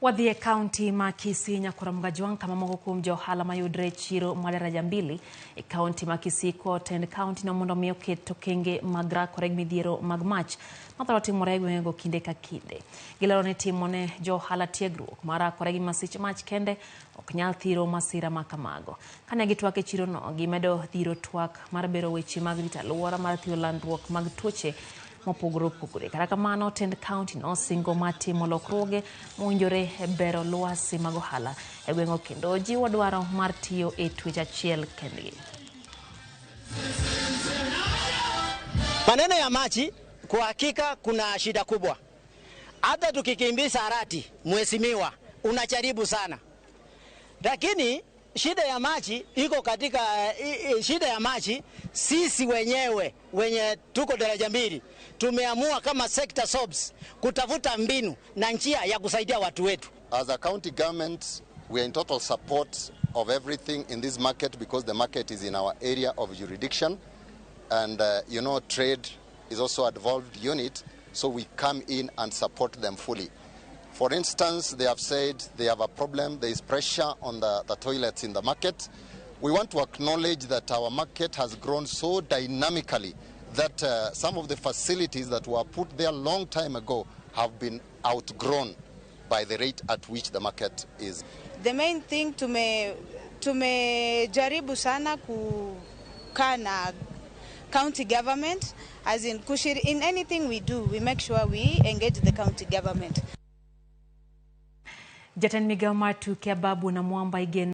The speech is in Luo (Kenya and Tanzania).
Wadhi e kaunti ma Kisii Nyakora Mgajwang' kama moko kuom jo ohala mayudre e chiro ma daraja mbili e kaunti ma Kisii kwa otend kaunti no mondo mi oket okenge mag rakore gi midhiero mag mach mathoro timore e gwengego kinde ka kinde. Gilero ni timo ne jo ohala tiegruok mar rakore gi masich mach kende ok nyal thiro masira ma kamago. Kane gitwak e chirono, gimedo dhiro twak mar bero weche mag rito alwora mar thiro landruok mag tuoche mopogore opogore. Kata kamano, tend kaunti nosingo mar timo lokruoge mowinjore e bero lwasi mag ohala e gweng'o kendo jiwo dwaro mar tiyo e twech achiel kendgi. Maneno ya maji, kwa hakika kuna shida kubwa. Hata tukikimbiza arati, mheshimiwa, unajaribu sana, lakini shida ya maji iko katika shida ya maji, sisi wenyewe wenye tuko daraja mbili tumeamua kama sector shops kutafuta mbinu na njia ya kusaidia watu wetu. As a county government, we are in total support of everything in this market because the market is in our area of jurisdiction. And trade is also a devolved unit, so we come in and support them fully. For instance, they have said they have a problem, there is pressure on the toilets in the market. We want to acknowledge that our market has grown so dynamically that some of the facilities that were put there long time ago have been outgrown by the rate at which the market is. The main thing, tumejaribu sana kukaa na county government, as in kushiri, in anything we do, we make sure we engage the county government. Jatend migao mar tuke Ababu Namwamba igen